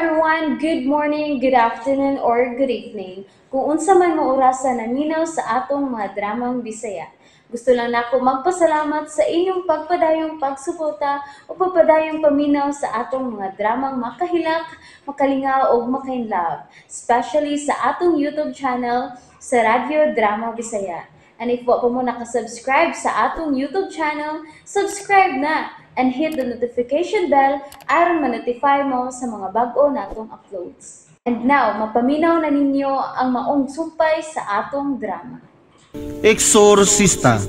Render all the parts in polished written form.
Everyone! Good morning, good afternoon, or good evening. Kung unsa man mo orasa naminaw sa atong mga dramang Bisaya. Gusto lang nako magpasalamat sa inyong pagpadayong pagsuporta o pagpadayong paminaw sa atong mga dramang makahilak, makalingaw o makainlove, especially sa atong YouTube channel sa Radyo Drama Bisaya. And if wa pa mo nakasubscribe sa atong YouTube channel, subscribe na and hit the notification bell aron ma-notify mo sa mga bag-o natong uploads. And now, mapaminaw na ninyo ang maong sumpay sa atong drama. Exorcista.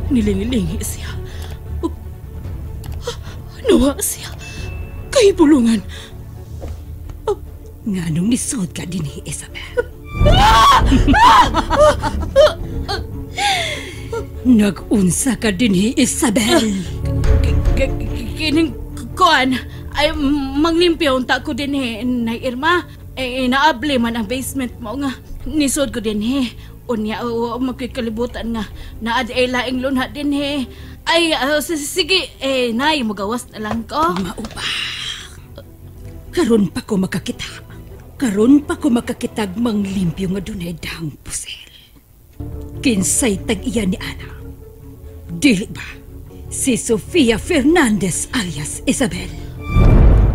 Nilingilingi siya. Nawa siya. Kay bulungan. Nganong nisod ka din ni Isabel? Nag-unsa ka din ni Isabel? Kining kuan ay manglimpyo unta ko din eh, Nay Irma. Eh, naabli man ang basement mo nga. Nisod ko din he. Unya, magkikalibutan nga. Naad ay laing lunha din he. Ay, sige, eh, Nay, magawas na lang ko. Maupa. Karon pa ko makakita. Karon pa ko makakitag manglimpyo nga dunay dang pusel. Kinsay tag-iya ni Ana. Dili ba? Si Sofia Fernandez alias Isabel.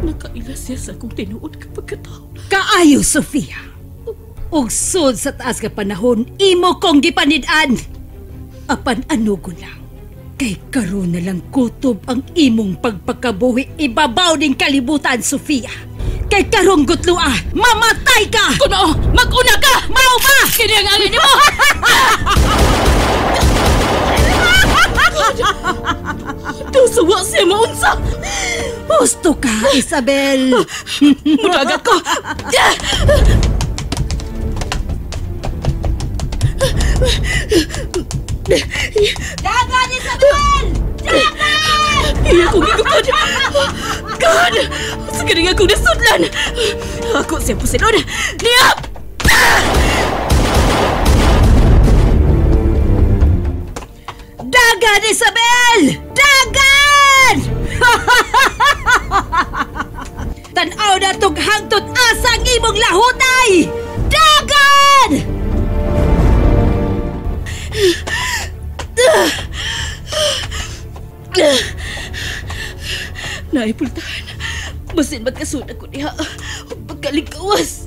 Nakaila siya sa akong tinuod kapag katao. Kaayo, Sofia. Ugsod sa taas ka panahon, imo kong gipanid-an. Apan anugon lang. Kay karon na lang kutob ang imong pagpakabuhi ibabaw ning kalibutan, Sofia. Kay karong gutlua, mamatay ka! Kuno, mag-una ka! Mao ba? Kini ang angin nimo! Tusuwa siya maunsa! Gusto ka, Isabel! Mudagat ko! Dagan, Isabel! Dagan! Iya kong igukod! God! Sa galing akong nasudlan! Ako siya pusilon! Niya! Dagan, Isabel! Dagan! Tanaw na tong hangtod asang imong lahutay! Dagan! Naipultahan. Basin magkasuna ko niya. Pagkalikawas.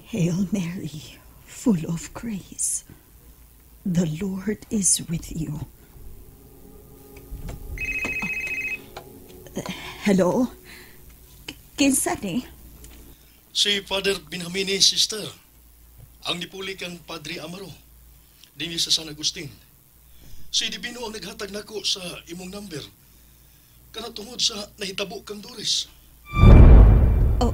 Hail Mary, full of grace. The Lord is with you. Hello? Kinsa ni? Si Father Benjamini, sister. Ang nipuli kang Padre Amaro. Dinhi sa San Agustin. Si Divino ang naghatag nako sa imong number. Kana tungod sa nahitabo kang Doris. Oh,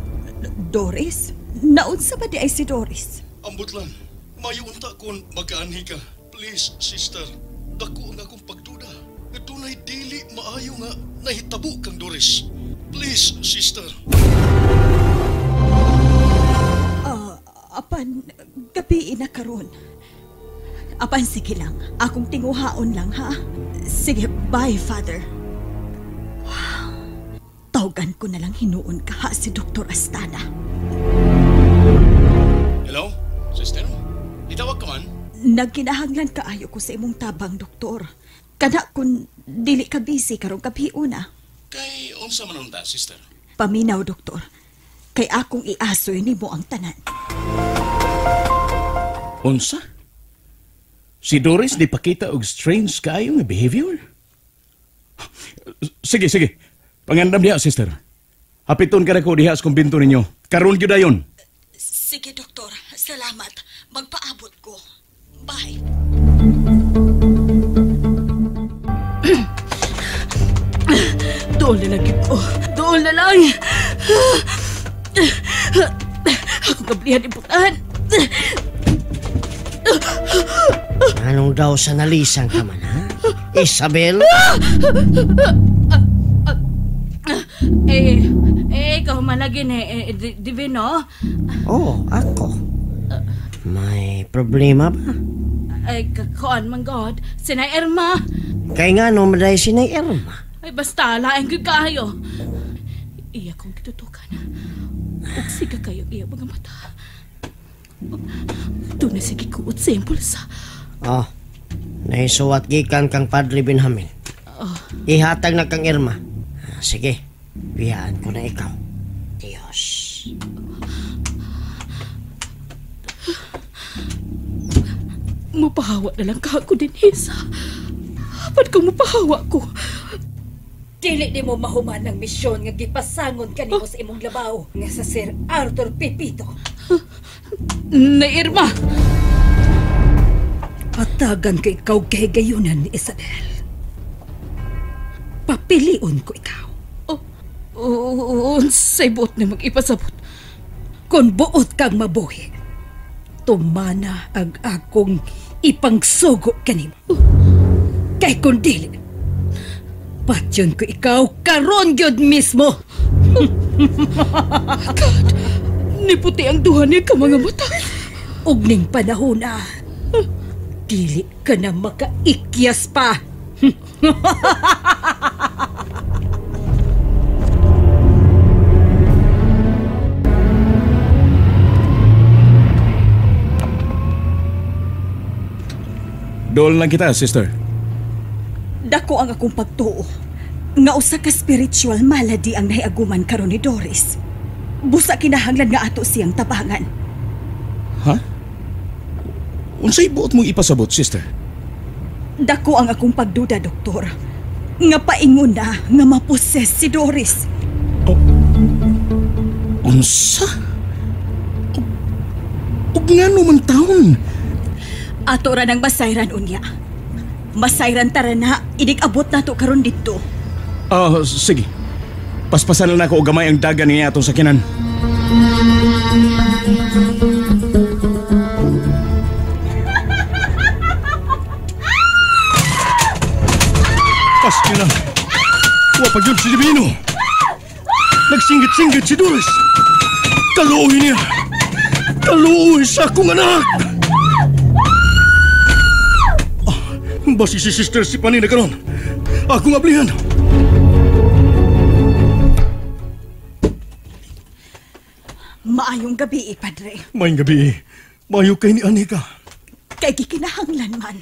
Doris? Naunsa ba di ay si Doris? Ambot lang. Mayo unta kon makaanhi ka. Please, sister. Dako ang akong pagduda. Nga dunay dili maayo nga nahitabo kang Doris. Please, sister. Apan, gabi na karon. Apan, sige lang. Akong tinguhaon lang, ha? Sige, bye, Father. Wow. Tawgan ko na lang hinuon ka, ha, si Dr. Astana. Hello, sister? Itawag ka man? Nagkinahanglan kaayo ko sa imong tabang, doktor. Kana kung dili ka busy karong gabi una. Kay unsa man unta, sister? Paminaw, doktor. Kay akong iasoy nimo ang tanan. Unsa? Si Doris di pakita og strange kaayo nga behavior? Sige, sige. Pangandam diha, sister. Hapiton ka na ko diha sa kumbinto ninyo. Karon gyud dayon. Sige, doktor. Salamat. Magpaabot ko. Bye. Doon na lang ko. Doon na lang. Ako kablihan iputahan. Anong daw sa nalisang ka man, ha? Isabel? Ikaw malagin eh, Divino. Oo, ako. May problema ba? Ay, kakuan man God, si Nay Irma. Kay nga no, maday si Nay Irma. Ay, basta, lain ko kayo. Iya kong kitutukan. Ug siga kayo iya mga mata. Doon na sige kuot sa iyang bulsa. Oh, naisuwat gikan kang Padre Benjamin. Oh. Ihatag na kang Irma. Sige, biyaan ko na ikaw. Diyos. Mapahawa na lang ka ako din, Hisa. Ba't kung mapahawa ko? Dili ni mo mahuman ang misyon nga gipasangon kanimo sa imong labaw nga sa Sir Arthur Pepito. Nay Irma! Patagan ko ikaw kahigayunan ni Isabel. Papilion ko ikaw. Oh, unsay buot ni mag-ipasabot. Kung buot kang mabuhi, tumana ang akong ipangsugo kanimo. Kay kung dili, patyon ko ikaw karon gyud mismo. God, niputi ang duha niya ka mga mata. Ug ning panahon na, dili ka na makaikyas pa. Dool lang kita, sister. Dako ang akong pagtuo nga usa ka spiritual malady ang nahiaguman karon ni Doris. Busa kinahanglan nga ato siyang tabangan. Ha? Unsay buot mong ipasabot, sister? Dako ang akong pagduda, doktor. Nga paingon na nga maposes si Doris. Oh. Unsa? Ug ngano man taon? Ato ra nang masayran unya. Masayran tara na, inig-abot na to karon dito. Sige. Paspasan na ako og gamay ang dagan niya atong sakinan. Pasko na. Wapag yun si Divino. Nagsinggit-singgit si Doris. Kaluoy niya. Kaluoy sa akong anak. Basi si Sister si Panina karon. Akong ablihan. Maayong gabi, Padre. Maayong gabi. Maayo kay ni Anika. Kay gikinahanglan man.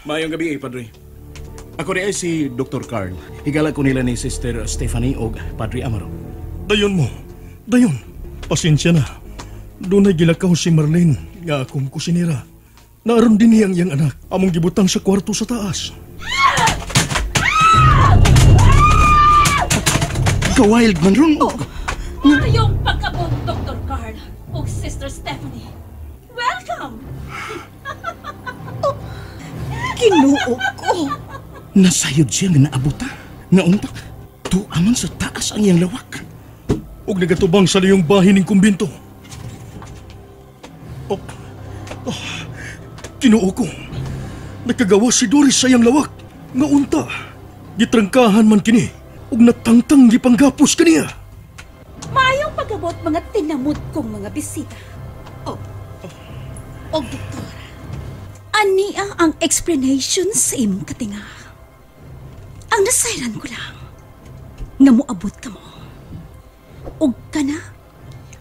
Maayong gabi, Padre. Ako rin ay si Dr. Carl. Higala ko nila ni Sister Stephanie og Padre Amaro. Dayon mo. Dayon. Pasensya na. Doon ay gilakaw si Marlene nga akong kusinera. Naaron din niyang iyang anak. Among gibutang sa kwarto sa taas. Ka-wild man ron. Oh. Maayong pag-abot, Dr. Carl og Sister Stephanie. Welcome! Oh, Ginoo ko! Nasayod siya nga naabuta. Nga unta, tuaman sa taas ang iyang lawak. Og nagatubang sa liyong bahin ng kumbinto. Oh, oh, Ginoo ko. Nakagawa si Doris sa iyang lawak. Nga unta, gitrangkahan man kini og natangtang gipanggapos kaniya. Maayong pag-abot mga tinamod kong mga bisita. Oh, og doktora, ania ang explanation sa imong katinga. Ang nasayran ko lang, nga moabot ka mo. Og kana,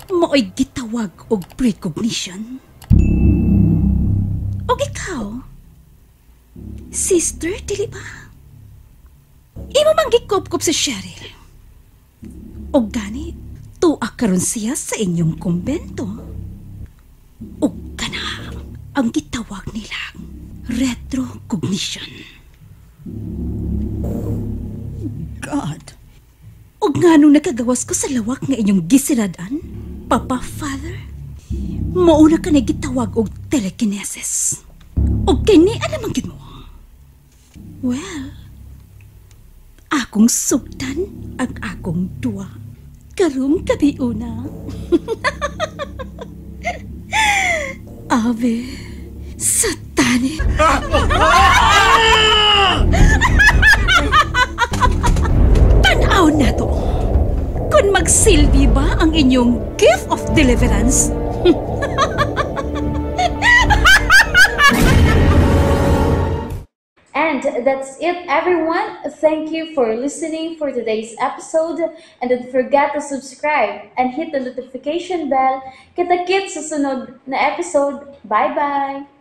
mao'y gitawag og precognition. Og ikaw, sister, dili ba? Imo mang gikop-kop si Cheryl. Og gani, tuwa karon siya sa inyong kumbento. Og kana, ang gitawag nilang retrocognition. God. Og nga nung nakagawas ko sa lawak nga inyong gisiradan, Papa Father, mauna ka na gitawag og telekinesis. Og kini alamang gid mo. Well, akong sugtan ang akong duwa. Karong gabi una. Ave, satani. Tanaw na to. Kung magsilbi ba ang inyong gift of deliverance? And that's it, everyone. Thank you for listening for today's episode. And don't forget to subscribe and hit the notification bell. Kita-kits sa sunod na episode. Bye-bye!